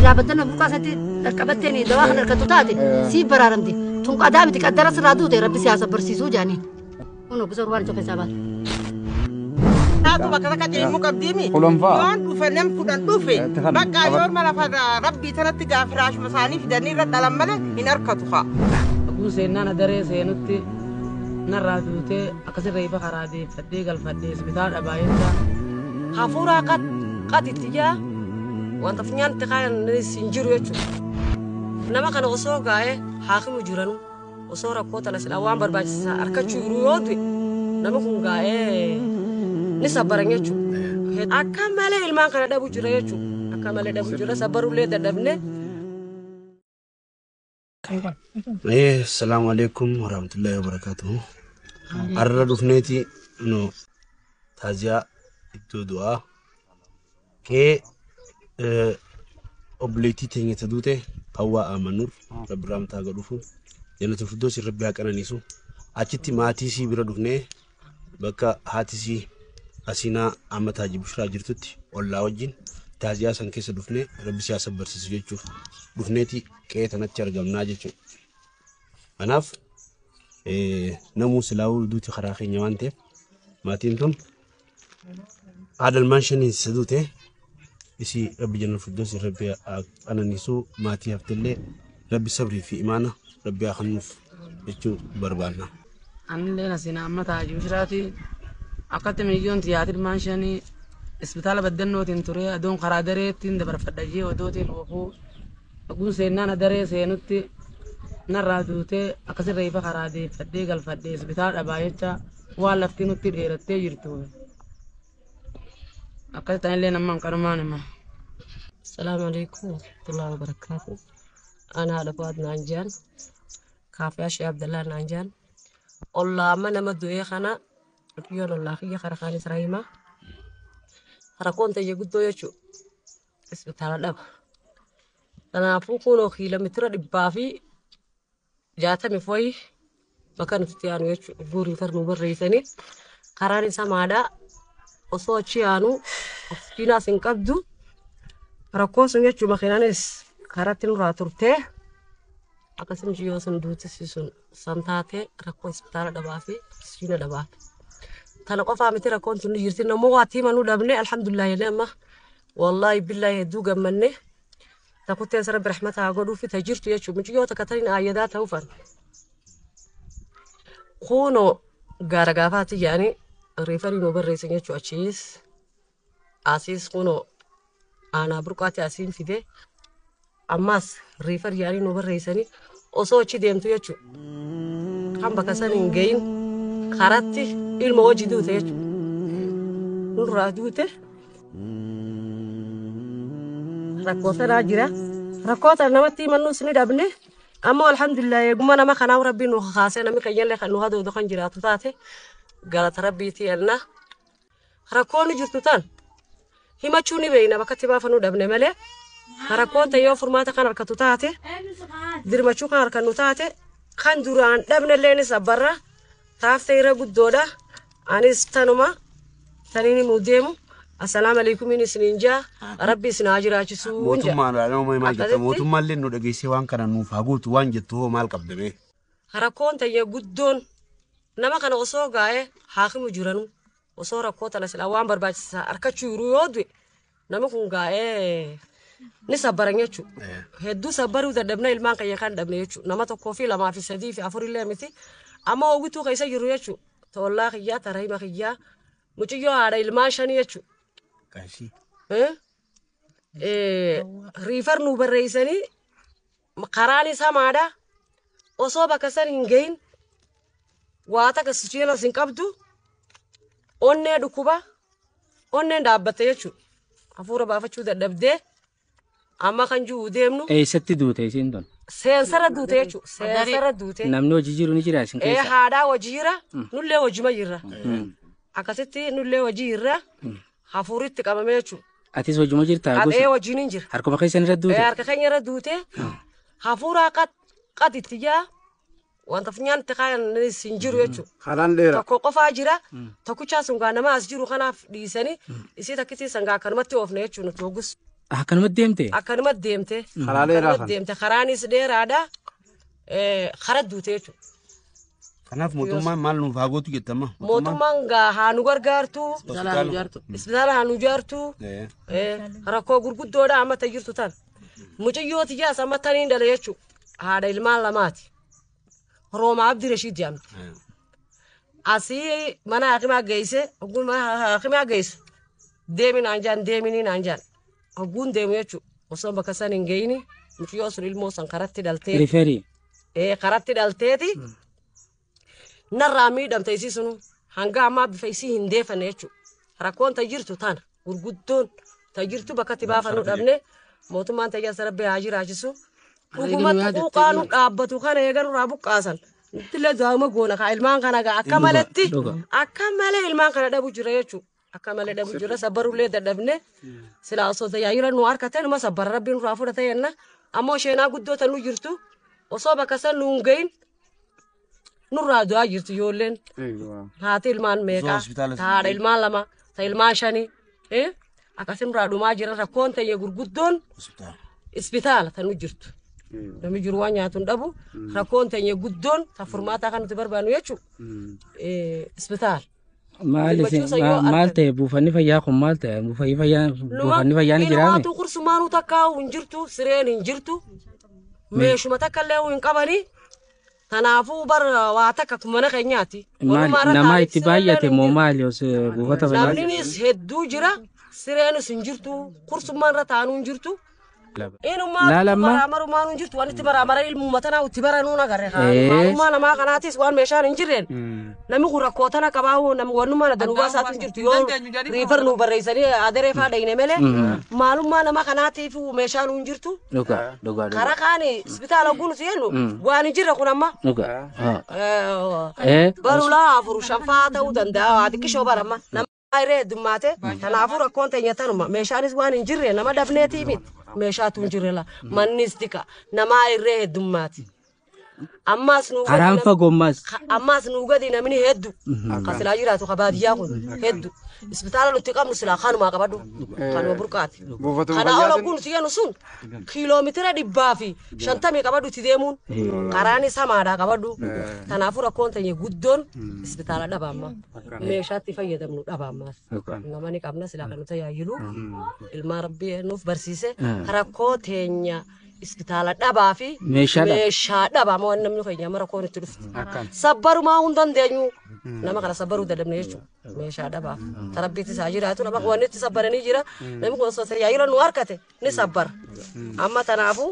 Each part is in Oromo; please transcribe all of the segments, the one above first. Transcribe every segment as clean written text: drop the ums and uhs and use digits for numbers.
Silaa baddana burqaa sanatti dhaqqabatteen dawaa kan harkattu taate siif baraaramte. Tun qadaa miti qaddara sirraa duute rabbi siyaasa barsiisuu jaaniin. Kun gosa waan ijoo keessaa baate. Taatu bakka takka ciniinuu qabdiimi. Kulonfaa. Yoon dhufe nam 10 dhufe bakka yoon mala rabbii tanatti gaafa firaashuma isaanii fidanii irra dhalan malee hin harkatu haa. Kun seennaan adaree seenutti narraa duutee akkasirra ifa karaa deeffadhee galfadhee isbitaala dhabaa jecha. Hafuuraa qatitti jaa wanta funyaan itti kaayan hin jiru jechuudha. Nama kana osoo gaa'ee haakimu jiranu osoo rakkoo tana silaa waan barbaachisaa harkachuu jiru yoo du'e nama kun gaa'ee ni sabbaran jechuudha. Akka malee ilmaan kana dhabu jira jechuudha. Akka malee dhabu jira sabbarullee dadhabne. Assalamu alaikum warahmatullahi wabarakatuh. Har'a dhufneeti nu taaziyaa iddoo du'aa kee obboleettii teenya ta duute Hawwaa Amanuur Rabbi rahmataa godhuufu Jannatul Firdaus Rabbi haa qananiisu. Achitti maatii isii bira dhufnee bakka haati isii Asiinaa Ahmad Haji Bushiraa jirtutti ollaa wajjin taaziyaa san keessa dhufnee Rabbi siyaasa barsiisu jechuuf dhufneeti qe'ee tanatti argamnaa jechuudha. Kanaaf namuu silaa'uu duuti karaa keenya waan ta'eef maatiin tun haadha ilmaan shaniin isa duute isii Rabbi Jannatul Firdaus Rabbi haa qananiisu maatii haftellee Rabbi sabrii fi imaana Rabbi haa kennuuf jechuu barbaanna. Anillee Asiinaa Ahmad Haji Bushiraati akkatti miiliyoon xiyyaati ilmaan shanii isbitaala baddannootiin ture adoon karaa dareettiin dabarfadha jee odootiin oofuu kun seennaan adaree seenutti narraa duutee akkasirra ifa karaa deeffadhee galfadhee isbitaala dhabaa jecha waan lafti nutti dheerattee jirtu. Akkasitti anillee nama hin qanumaan hima. Assalaamu alaikum warahmatullahi wabarakatuh. Ana haadha Fuwaad naan jaan. Kaafiyaa Shee Abdallaa naan jaan. Ollaa amma nama du'ee kana biyyoon ollaa kiyya kara kaanis rahimaa. Rakkoon ta'e guddoo jechuudha. Isbitaala dhaba. Kanaafuu kunoo kiiloomeetira 160 foyi bakka nuti itti aanu jechuudha. Guurii kan nu barreessanii karaan isaa maadhaa osoo achi aanu oksijiinaas hin qabdu. Rakkoon sun jechuudha makiinaanis karatti nurraa turtee akkasumas yoo sun duutisi sun san taatee rakkoo isbitaala dhabaa fi oksijiina dhabaa. Tana qofaa miti rakkoon sun ni jirti. Nammoo waa itti himanuu dhabne alhamdulillah jennee amma wallaahi billaahi hedduu gammanne. Takutteen rabbi rahmata haa godhuu fi tajirtu jechuudha. Mucayyoo takka taniin aayyadaa ta'uufan. Kunoo gaara gaafaati jedhanii reefarii nu barreessan jechuudha achiis. Asiis kunoo aanaa burqaatti asiin fide. Ammas reefarii jedhanii nu barreessanii osoo achi deemtu jechuudha. Kan bakka san hin gahin karatti ilma hojii duute jechuudha. Nurraa duute. Rakkoo sanaa jira. Rakkoo sana namatti himannus ni dhabne. Ammoo alhamdulillah eegummaa nama kanaaf rabbiin nu kaasee namni keenyallee kan nu hadoodu kan jiraatu taate galata rabbiiti jenna. Rakkoon jirtu tan himachuu ni beekna bakka itti baafanuu dhabne malee rakkoon ta'e yoo furmaata kan harkatu taate dirmachuu kan harkannu taate kan duraan dhabnellee ni sabbarra taaftee irra guddoodha. Anis tanuma taniin himuu deemu. Assalaamu alaikum isiniin jaa rabbi isin haa jiraachisuu jaa. Mootummaan nama maal jetta mootummaallee nu dhageessee waan kana nuuf haa guutu waan jettu hoo maal qabda mee? Rakkoon ta'e guddoon nama kana osoo gaa'ee haakimu jiranu osoo rakkoo tana silaa waan barbaachisaa harkachuu jiru yoo du'e nama kun gaa'ee ni sabbaran jechuudha. Hedduu sabbaruu dadhabna ilmaan keenya kan dhabne jechuudha. Nama 1 fi 2 fi 3 fi 4 illee miti. Amma hawwituu keessa jiru jechuudha. Toollaa kiyyaa tarahima kiyyaa mucayyoo haadha ilmaan shanii jechuudha. Riifar nu barreessanii karaan isaa maadhaa osoo bakka san hin gahin waa takka sichiinas hin qabdu onnee dhukkuba onneen dhaabbatte jechuudha. Hafuura baafachuu dadhabdee amma kan jiru deemnu. Eessatti duute isiin tun? Seensarra duute jechuudha. Seensarra duute. Namni hojii jiru ni jira isin keessa? Haadhaa hojii jira nullee hojima jirra. Akkasitti nullee hojii jirra. Hafuuritti qabamee jechuudha. Atis hojuma jirtaa? Qabee hojiin hin jira. Harkuma keessan irra duute? Harka keenya irra duute. Hafuuraa qatitti jaa wanta funyaan itti kaayan hin jiru jechuudha. Karaan dheeraa. Tokko qofaa jira. Tokkichaa sun gaa nama as jiru kanaaf dhiisanii isii takkitii sangaa akkanumatti oofne jechuudha nuti hoggus. Akkanumatti deemte? Akkanumatti deemte. Karaa dheeraa kana. Deemte karaanis dheeraadha. Kara duute jechuudha. Kanaaf mootummaan maal nuuf haa gootu jettama? Mootummaan gaa haa nu gargaartu. Isbitaala haa nu ijaartu. Rakkoo gurguddoodha amma ta jirtu tan. Mucayyoo tiyyaas amma taniin dhala jechuudha. Haadha ilmaan lamaati. Roomaa Abdi Rashiid jedhamti. Asii mana hakimaa geesse ogguun mana hakimaa geessu deemi naan jaan deemini naan jaan ogguun deemu jechuudha. Osoo bakka san hin geeyini mucayyoo sun ilmoo san karatti dhaltee. Riferii. Karatti dhalteeti. Narraa miidhamte isii sunu hanga ammaa bifa isii hin deefanne jechuudha. Rakkoon ta jirtu tana gurguddoon ta jirtu bakka itti baafannu dhabne mootummaan tajaajila rabbi haa jiraachisu. Dhugumatti quuqaanu dhaabbatu kana eeganurraa buqqaasan. Illee daa'ima goona kaa ilmaan kana gaa akka maletti akka malee ilmaan kana dhabu jira jechuudha. Akka malee dhabu jira sabbarullee dadhabne silaa osoo tajaajila nu harkate numa sabbara rabbiin nurraa fudhate jenna. Ammoo sheenaa guddoo tan nu jirtu osoo bakka san nu hin gahin nurraa du'aa jirtu ijoolleen. Haati ilmaan meeqaa haadha ilmaan lama ta ilmaan shanii akkasii nurraa dhumaa jira rakkoon ta'e gurguddoon isbitaala tan nu jirtu. Namni jiru waan nyaatu hin dhabu rakkoon ta'e guddoon ta furmaataa kan nuti barbaannu jechuudha isbitaala. Maal ta'e buufanni fayyaa kun maal ta'e buufanni fayyaa ni jiraame? Inumaatu qursumaanuu takka hin jirtu sireen hin jirtu meeshuma takka illee hin qabanii. Kanaafuu bara waa takka mana keenyaati. Nama itti baay'ate moo maali osoo buufata fayyaa? Namnis hedduu jira sireenis hin jirtu kursummaan irra taa'anuu hin jirtu. Inumaa maraamarumaan hin jirtu waan itti maraamara ilmuma tanaa itti baranuu agarre. Maalummaa namaa kanaatis waan meeshaan hin jirreen namni kun rakkoo tana qabaa wannummaa na danuu baasaatu hin jirtu yoo riifar nu barreessanii adaree faa dhayine malee maalummaa nama kanaatiif meeshaan hin jirtu. Karaa kaani isbitaala guutu jennu waan hin jirre kun amma. Barulaa afur shanfaa ta'uu danda'a waa xiqqishoo baramma. Nama heddummaate kanaafuu rakkoon teenya tanuma meeshaanis waan hin jirre nama dhabneetii miti meeshaatu hin jirre la mannis xiqa namaa irree heddummaati. Ammas nu Karaan fagoommas. Ammas nu gadi namni heddu ka silaa jiraatu ka baadiyyaa kun heddu isbitaala nuti qabnu silaa kanumaa qabadhu kanuma burqaati. Kana ola kun nuti jennu sun kiiloomeetira 150 qabadhu itti deemuun karaanis hamaadhaa qabadhu. Kanaafuu rakkoon teenya guddoon isbitaala dhabaamma meeshaatti fayyadamnu dhabaammaas. Nama ni qabna silaa kan nu tajaajilu ilmaan rabbii nuuf barsiise rakkoo teenya isbitaala dhabaa fi meeshaa dhabaa waan namni keenya mara rakkoon itti dhufte. Sabbarumaa hin dandeenyu nama kana sabbaruu dadhabne jechuudha meeshaa dhabaa. Tarabbiitti isaa jiraatu nama waan itti sabbaranii jira namni kun osoo tajaajila nu harkate ni sabbara. Amma tanaafuu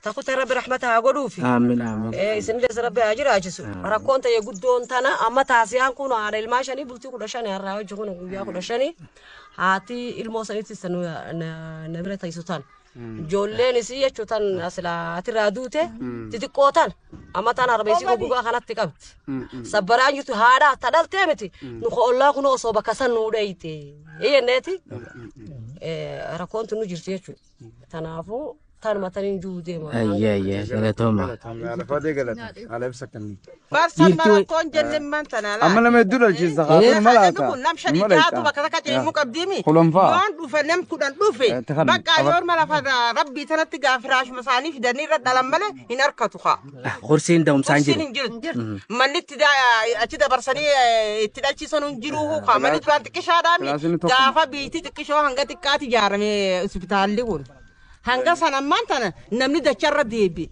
takuta rabbi rahmata haa godhuufi. Amiin amiin. Isinillee rabbi haa jiraachisu. Rakkoon ta'e guddoon tana amma taasiyaan kun haadha ilmaa shanii bultii 15 har'aa hojii kun guyyaa 15 haati ilmoo saniitti na bira ta'isu tan. Ijoolleen isii jechuun tan silaa atirraa duute xixiqqoo tan amma tan arbeessii gogaa kanatti qabdi. Sabbaraan jirtu haadha ta dhaltee miti nu ollaa kun osoo bakka san nuu dheeyite. Jenneeti rakkoon tun nu jirti jechuudha. Kanaafuu tanuma taniin jiru deema. Ayyee galatooma. Barsan marakkoon jenne man tana laa. Amma nama hedduu dhalchiisa haadha malaata. Kun nam shani taatu bakka takka ceemuu qabdiimi. Kulonfaa. Yoon dhufe nam 10 dhufe. Bakka yoon mala rabbii tanatti gaa firaashuma isaanii fidanii irra dhalan malee hin harkatu haa. Horsiin da'umsaan jiru. Horsiin hin jiru. Manni itti achi dabarsanii itti dhalchiisan hin jiru haa. Manni duraan xiqqishaadhaami. Gaafa biitti xiqqishoo hanga xiqqaati ijaarame isbitaalli kun. Hanga sana ammaan tana namni dacharra deebi.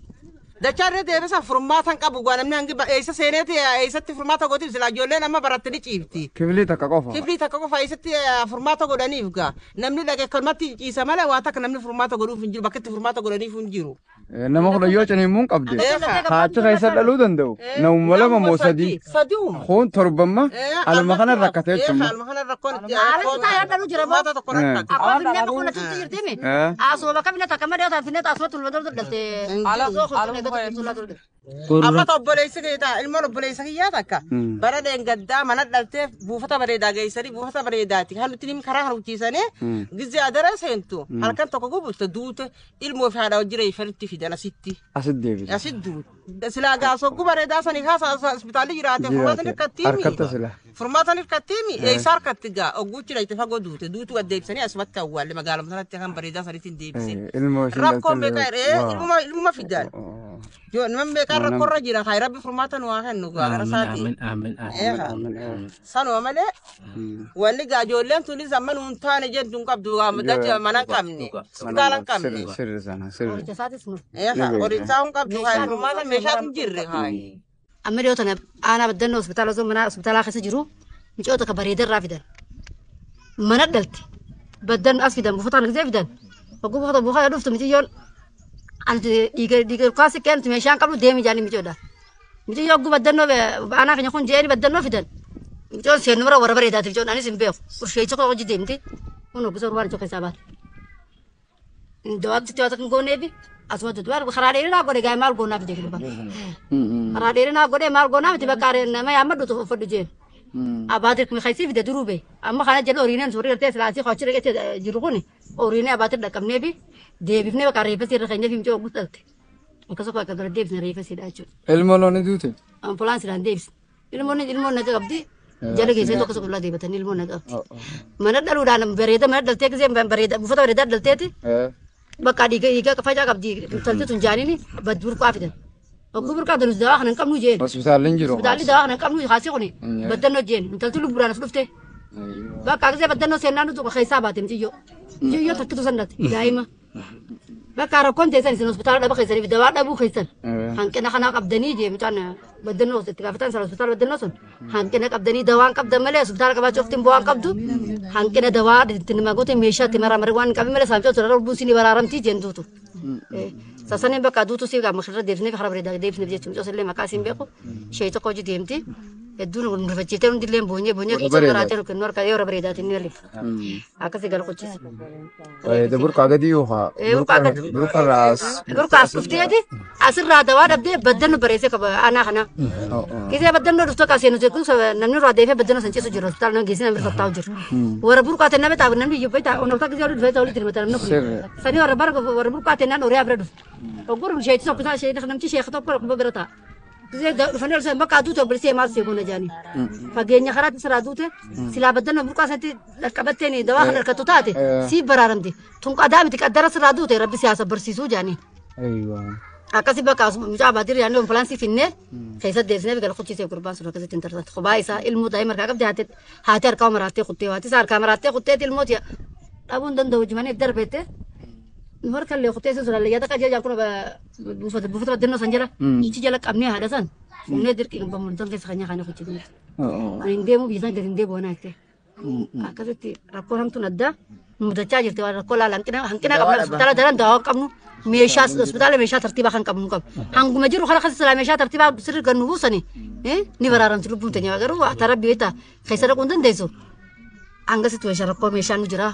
Dacharra deebisa furmaata hin qabu gaa namni hangi eessa seeneeti eessatti furmaata gootiif silaa ijoolleen amma baratte ni ciifti. Kiflii takka qofa. Kiflii takka qofa eessatti furmaata godhaniif gaa namni dhaqee kalmatti ciisa malee waa takka namni furmaata godhuuf hin jiru bakka itti furmaata godhaniif hin jiru. Nama kudha yoo ciniinmuun qabde haacha keessa dhaluu danda'u namuma lama moo sadii kun torbamma alma kana rakkate jechuudha. Alma kana rakkoon Alma jira moo akkuma finne bakka tutti jirtimi asuma bakka finne takka malee taa finne asuma tulma dhaltee. Amma obboleessi keetaa ilmoon obboleessa kiyyaa takka bara dheengaddaa mana dhaltee buufata bareedaa geessanii buufata bareedaati kan nuti karaa haruchiisanii gizee adara seentu halkan tokko gubutte duute ilmoo fi haadha hojii reeffanitti fidan asitti. Asitti deebise. Asitti duute. Silaa gaasoo bareedaa sanii kaasa hospitaalli jiraate furmaatan hirkattiimi. Harkatta sila. Furmaatan hirkattiimi eessa harkatti gaa ogguuchi dhayite fagoo duute duutu gad deebisanii asumatti awwaalle magaaluma sanatti kan bareedaa sanitti hin deebisin. Ilmoo isheen Rakkoon meeqa ilmuma fidan. Yoo nama meeqaan rakkoorra jira haa rabbi furmaata nu haa kennu gaa gara isaati. Amiin amiin. Sanuma malee wanni gaa ijoolleen tunis amma nuun taane jentu hin qabdu gaa mana hin qabne hospitaala hin qabne. Sirri sana sirri. Qoricha isaatis nu. Qorichaa hin qabdu haa furmaata meeshaatu hin jirre haa. Amma dhiyoo tana aanaa baddannoo hospitaala osoo mana hospitaalaa keessa jiru micoota takka bareedarraa fidan. Mana dhalti baddan as fidan buufataan gisee fidan. Hogguu buufata buufata dhuftu miciyyoon anti dhiiga dhiiga kaasi kennitu meeshaan qabdu deemi jaanii micoodha. Miciyyoon hogguu baddannoo aanaa keenya kun jeeni baddannoo fidan. Micoon seennu bira warra bareedaati micoon anis hin beeku. Ursheecha koo hojii deemti. Kun hogguu waan ijoo keessaa baate. Dawaatti waan hin gooneefi asumatti duwwaa karaa dheerinaa godhe gaa maal goonaaf jedhu dubbata. Karaa dheerinaa godhe maal goonaaf itti bakka nama yaammadhu uffadhu jeen. Abbaatir kun fide duruu bee amma kana jedhu horiineen suurri gartee silaasii qochi dhaqee jiru kun horiinee abbaatir dhaqqabnee fi deebifnee bakka reeffasii irra keenya fi micoo oguu dhalte. Akkasuma bakka gara deebisne reeffasiidha jechuudha. Ilmoo loonii duute. Ambulaansiidhaan deebisne. Ilmoon ilmoon naga qabdi. Jala geessee tokko tokko irraa deebatanii ilmoon naga qabdi. Mana dhaluudhaan bareeda mana dhaltee gisee bareeda buufata bareedaa dhalteeti. Bakka dhiiga dhiiga facaa qabdi intalti tun jaaniini bad burqaa fidan. Ogguu burqaa fidan dawaa kana hin qabnu jeen. Hospitaalli hin jiru. Hospitaalli dawaa kana hin qabnu haasii kuni baddannoo jeen intalti lubbuudhaan as dhufte. Bakka gisee baddannoo seennaan nutu keessaa baate miciyyoo. Miciyyoo takkitu sandate daa'ima. Bakka rakkoon teessan isin hospitaala dhaba keessaniif dawaa dhabuu keessan. Hanqina kanaa qabdanii jee mucaan baddannoo itti gaafatan sana hospitaala baddannoo sun hanqina qabdanii dawaan qabdan malee hospitaala qabaachuu oftiin bu'aan qabdu hanqina dawaa itti nama goote meeshaa itti maraamare waan hin qabin malee saamcoo tura lubbuun sinii baraaramtii jeen duutu. Sassaniin bakka duutu si gaama irra deebisnee karaa bareedaa deebisneef jechuun mucaa illee maqaa isiin beeku ishee tokko hojii deemti. Hedduun nu rifachiiftee hundillee boonyee boonyee keessa maraatee nu kennu harka yeroo bareedaatiin ni waliif. Akkasii galquchis. Burqaa gadi yoo haa. Burqaa gadi. Burqaa raas. Burqaa as dhufteeti asirraa dawaa dhabdee baddannu bareessee qaba aanaa kana. Kisee baddannoo dhuftu akka seenu jechuun namni irraa deefee baddannoo san ciisu jiru hospitaala nama geessee namni tattaa'u jiru. Warra burqaa ta'e nama taa'u namni iyyuu beektaa onoltaa kisee olii dhufee ta'u walitti namni kun. Sanii warra bara warra burqaa ta'e naan horiyaa bira dhuftu. Oggurum ishee tokko isaa ishee namchi ishee tokko bira taa'a. Gisee dhufanii ol bakka aduute obboleessee maal seegoona jaanii. Fageenya karaatti siraa duute silaa baddannoo burqaa sanatti dhaqqabatteen dawaa kan harkattu taate sii baraaramti. Tun qadaa miti qaddara siraa duute rabbi siyaasa barsiisuu jaanii. Akkasii bakka mucaa abbaatir yaadne ambulaansii finnee keessa deebisnee fi galquchiisee gurbaan sun akkasitti hin tarsante. Kophaa isaa ilmoo daa'ima harkaa qabdi haati harkaa maraattee kuttee haati isaa harkaa maraattee kutteeti ilmooti dhabuu hin danda'u jimanii darbeette. Harka illee kuttee sun yaada qajeelaa kun buufata buufata baddannoo san jala ichi jala qabnee haadha san fuunee dirqii bamuudhaan keessa kan nyaanne hojjetu. Ani hin deemu biyya san gadi hin deebi'u waan ta'eef. Akkasitti rakkoon hamtuun addaa mudachaa jirti waan rakkoo laala hanqina hanqina qabna hospitaala daran dawaa qabnu meeshaa hospitaala meeshaa tartiibaa kan qabnu qabnu. Hanguma jiru kana keessa silaa meeshaa tartiibaa sirrii kan nu buusani ni baraaramti lubbuun teenya garuu haa tarabbi beektaa keessa dhaquu hin dandeessu. Hangasitti meeshaa rakkoo meeshaan nu jira.